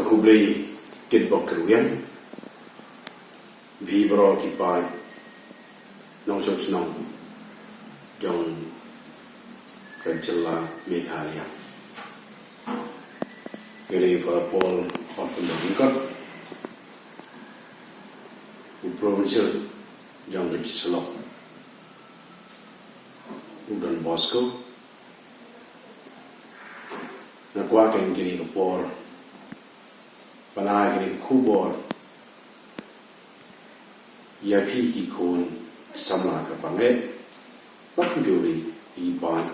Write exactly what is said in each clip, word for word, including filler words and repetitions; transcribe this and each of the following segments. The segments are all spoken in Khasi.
Khublei kitbok kitrwiang, phi baroh ki paid nongshong shnong jong ka jylla Meghalaya. Nga dei Father Paul Orphan Dongkot, u provincial jong ka Jylla u Don Bosco. Nga kwah kein kine ki por ban ai kine ki khubor ïa phi ki khun samla ka pangeh, bad kumjuh ruh ïa ki paid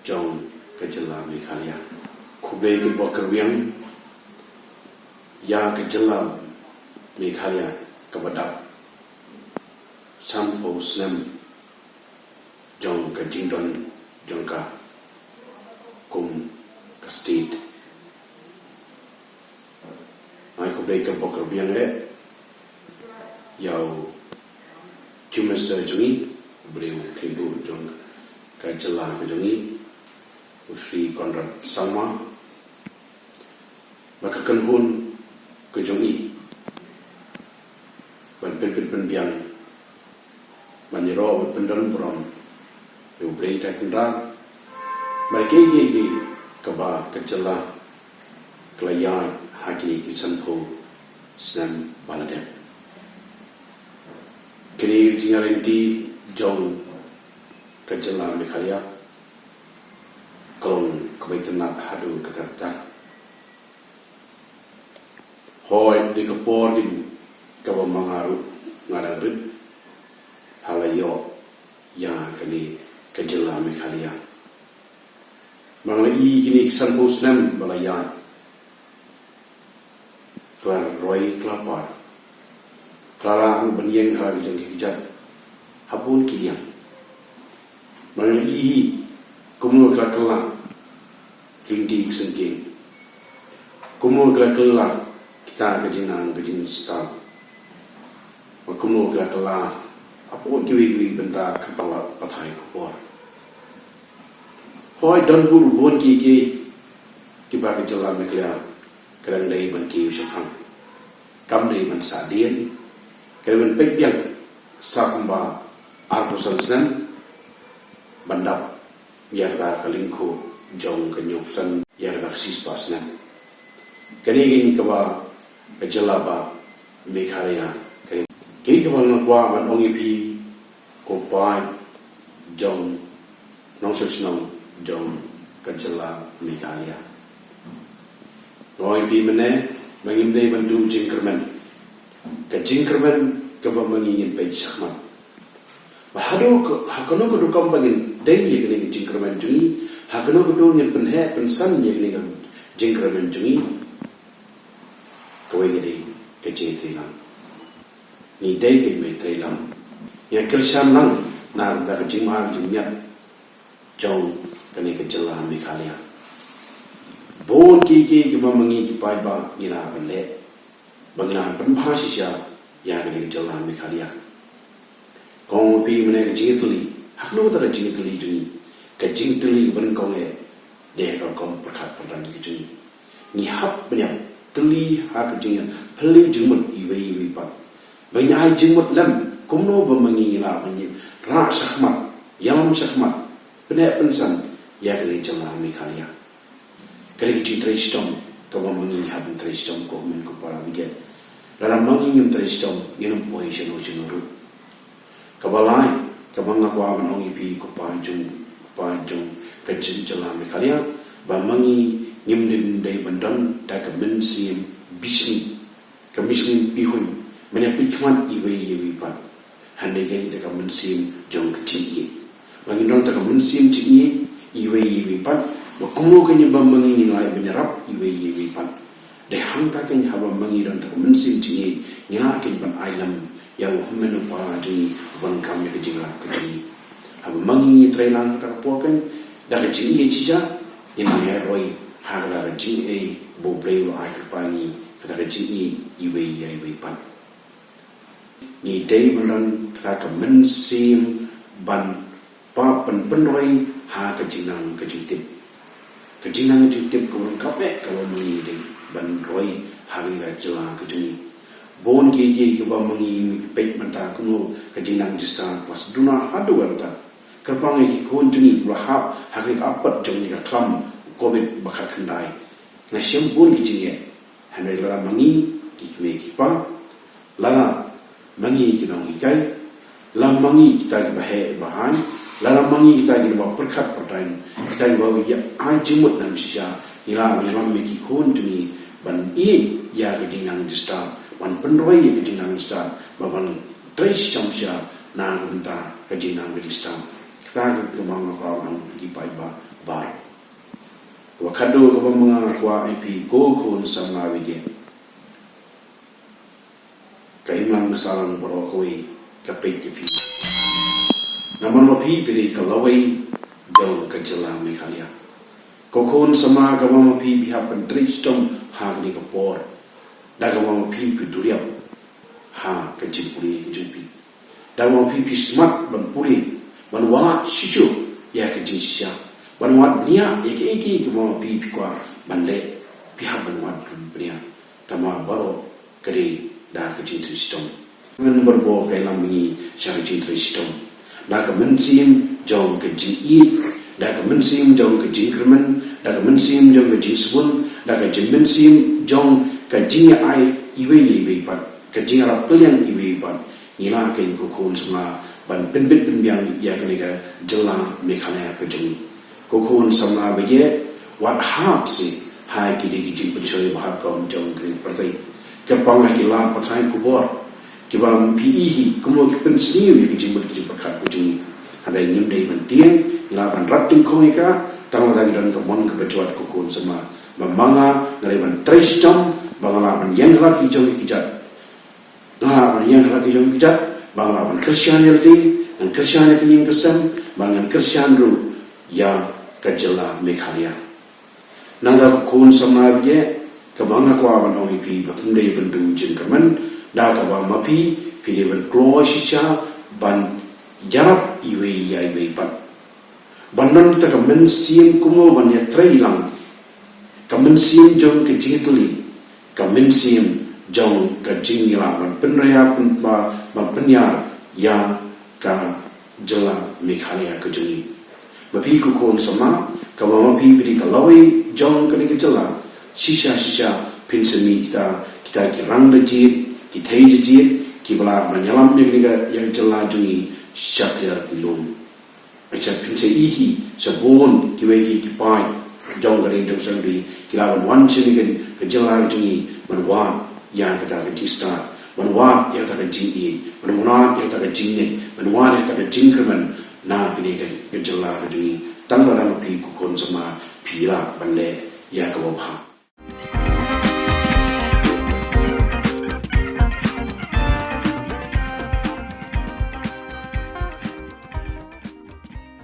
jong ka jylla Meghalaya. Khublei kitbok kitrwiang ïa ka jylla Meghalaya kaba dap sanphew snem jong ka jingdon jong ka kum ka state. Nga ai khublei kitbok kitrwiang eh ïa u Chief Minister jong ngi, u briew khlieh duh jong ka jylla ka jong ngi, u Shri Conrad Sangma, bad ka kynhun ka jong i ban pynbit pynbiang, ban ïaroh bad pyndon burom ïa u Blei Trai Kynrad bad kiei kiei kiei kaba ka jylla ka la ïaid ha kine ki sanphew snem ba la dep. Kine ki jingïaid lynti jong ka jylla Meghalaya ka long kaba itynnad haduh katta katta. Hooid, dei ka por kein kaba ma nga ruh nga dang rit ha la ïoh ïa kane ka jylla Meghalaya. Ma nga la i kine ki sanphew snem ba la ïaid, ka la roi ka la par, ka la lah ruh ban ïeng ha la ka jong ka kjat ha bun ki liang. Ma nga la i hi kumno ka la kylla ki lynti ki syngkien, kumno ka la kylla kita ka jingnang ka jingstad, bad kumno ka la kylla ha bun kiwei kiwei bynta ka palat pathai ka por. Hooid, don bun bun kiei kiei kiba ka jylla Meghalaya ka dang dei ban kiew shaphang. Kam dei ban sah dien, ka dei ban peit biang sa kumba arphew san snem ban dap ïa kata ka lyngkhuh jong ka hynñiewphew san ïa kata ka shispah snem. Kane kein kaba ka jylla ba Meghalaya ka dei. Kine kaba nga kwah ban ong ïa phi ko paid jong nongshong shnong jong ka jylla Meghalaya. Nga ong ïa phi mynne ba ngim dei ban duh jingkyrmen. Ka jingkyrmen kaba ma ngi ngin peit shakhmat. Bad haduh ka, ha kano ka rukom ba ngin dei ïa kane ka jingkyrmen jong ngi, ha kano ka rukom ngin pynheh pynsan ïa kane ka jingkyrmen jong ngi. Kawei ka dei ka jingïatreilang. Ngi dei ban ïatreilang, ngi kyrshan lang na ka bynta ka jingma ka jingmiat jong kane ka jylla Meghalaya. Bun kiei kiei kiba ma ngi ki paidbah ngi lah ban leh ba ngi lah ban pynbha shisha ïa kane ka jylla Meghalaya. Nga ong ïa phi mynne ka jingïatylli, ha kano kata ka jingïatylli jong ngi, ka jingïatylli kaba nyngkong eh dei ha ka rukom pyrkhat pyrdan ka jong ngi. Ngi hap ban ïatylli ha ka jingïaphylliew jingmut iwei ïa iwei pat. Ba ngin ai jingmut lem kumno ba ma ngi ngi lah ban ïarap shakhmat, ïalam shakhmat, pynheh pynsan ïa kane ka jylla Meghalaya. Ka dei ka jingtrei shitom kaba ma ngi hap ban trei shitom ko hynmen ko para bangeit. Lada ma ngi ngim trei shitom ngin ym poi shano shano ruh. Kaba lai, kaba nga kwah ban ong ïa phi ko paid jong, ko paid jong ka jylla Meghalaya, ba ma ngi ngim dei, dei ban don da ka mynsiem bishni, ka mynsiem pihuiñ, ban ïapeit khmat iwei ïa iwei pat. Hynrei ka dei da ka mynsiem jong ka jingïeit. Ba ngin don da ka mynsiem jingïeit iwei ïa iwei pat, ba kumno kein ba ma ngi ngin lah ban ïarap iwei ïa iwei pat. Dei hangta kein haba ma ngi don da ka mynsiem jingïeit, ngi lah kein ban ai lem ïa u hynmen u para jong ngi uban kam ïa ka jingïarap ka jong ngi. Haba ma ngi ngi trei lang ha kata ka por kein da ka jingïeit shisha, ngin ïa roi ha kata ka jingïeit ba U Blei u la ai kyrpad ïa ngi, kata ka jingïeit iwei ïa iwei pat. Ngi dei ban don kata ka mynsiem ban pynpynroi ha ka jingnang ka jingtip. Ka jingnang ka jingtip ka long kaba eh kaba ma ngi dei. ban roi ha kane ka jylla ka jong ngi. Bun ki ki kiba ma ngi ngi peit mynta kumno ka jingnang jingstad ba sduna haduh mynta. Kyrpang ïa ki khun jong ngi ba hap ha kane ka apat jong kane ka khlam covid ba khatkhyndai. Nga shem bun ki jingeh. Hynrei lada ma ngi ki kmie ki kpa, lada ma ngi ki nonghikai, lada ma ngi kita kiba heh ba haiñ, lada ma ngi kita kiba pyrkhat pyrdain, kita kiba ïa ai jingmut na shisha, ngi lah ban ïalam ïa ki khun jong ngi ban ïeit ïa ka jingnang jingstad, ban pynroi ïa ka jingnang jingstad, ba ban trei shitom shisha na ka bynta ka jingnang ka jingstad. Kata ka kyrpang nga kwah ban ong ïa ki paidbah baroh. Kaba khadduh kaba ma nga kwah ïa phi ko khun samla baieit. Ka imlang ka sahlang baroh kawei ka peit ïa phi. Namar ma phi phi dei ka lawei jong ka jylla Meghalaya. Ko khun samla kaba ma phi phi hap ban trei shitom ha kane ka por. Da kaba ma phi phi duriap ha ka jingpule ka jong phi. Da kaba ma phi phi smat ban pule, ban wad shisha ïa ka jingshisha, ban wad bniah ïa kiei kiei kaba ma phi phi kwah ban leh, phi hap ban wad bniah. Tangba baroh ka dei da ka jingtrei shitom. Namar ba ka ïalam ngi sha ka jingtrei shitom. Da ka mynsiem jong ka jingïeit, da ka mynsiem jong ka jingkyrmen, da ka mynsiem jong ka jingsbun, da ka jingmynsiem jong ka jingïa ai iwei ïa iwei pat, ka jingïarap kylliang iwei pat. Ngi lah keiñ ko khun samla ban pynbit pynbiang ïa kane ka jylla Meghalaya ka jong ngi. Ko khun samla baieit, wat hap seh ha kine ki jingpynshoi ba ha kum jong kane ka pyrthei. Kyrpang ha ki lad pathai khubor kiba phi i hi kumno ki pynsniew ïa ki jingmut ki jingpyrkhat ka jong ngi. Hynrei ngim dei ban tieng, ngi lah ban rat tyngkhong ïa ka, tang lada ngi don ka mon kaba jwat ko khun samla. Ba ma nga nga dei ban trei shitom, ba nga lah ban ïeng ha la ki jong ki kjat. Nga lah ban ïeng ha la ki jong ki kjat, ba nga lah ban kyrshan ïa lade, ngan kyrshan ïa ka ïing ka sem, ba ngan kyrshan ruh ïa ka jylla Meghalaya. Nangta ko khun samla baieit, kaba nga kwah ban ong ïa phi ba phim dei ban duh jingkyrmen, da kaba ma phi phi dei ban kloi shisha ban ïarap iwei ïa iwei pat. Ban don kata ka mynsiem kumno ban ïatrei lang. Ka mynsiem jong ka jingtylli, ka mynsiem jong ka jingïalam ban pynroi, pynpa, ban pynïar ïa ka jylla Meghalaya ka jong ngi. Ma phi ko khun samla, kaba ma phi phi dei ka lawei jong kane ka jylla. Shisha shisha phin sa mih kita, kita ki rang da jied, ki thei da jied, kiba lah ban ïalam ïa kane ka, ïa ka jylla jong ngi sha ki ar ki lum. Acha phin sa i hi, sa bun kiwei ki, ki paid jong ka ri jong seng ri ki lah ban wan sha kane ka jylla ka jong ngi ban wad ïa kata ka jingstad, ban wad ïa kata ka jingïeit, ban wad ïa kata ka jingngeit, ban wad ïa kata ka jingkyrmen na kane ka, ka jylla ka jong ngi. Tang lada ma phi ko khun samla phi lah ban leh ïa kaba bha.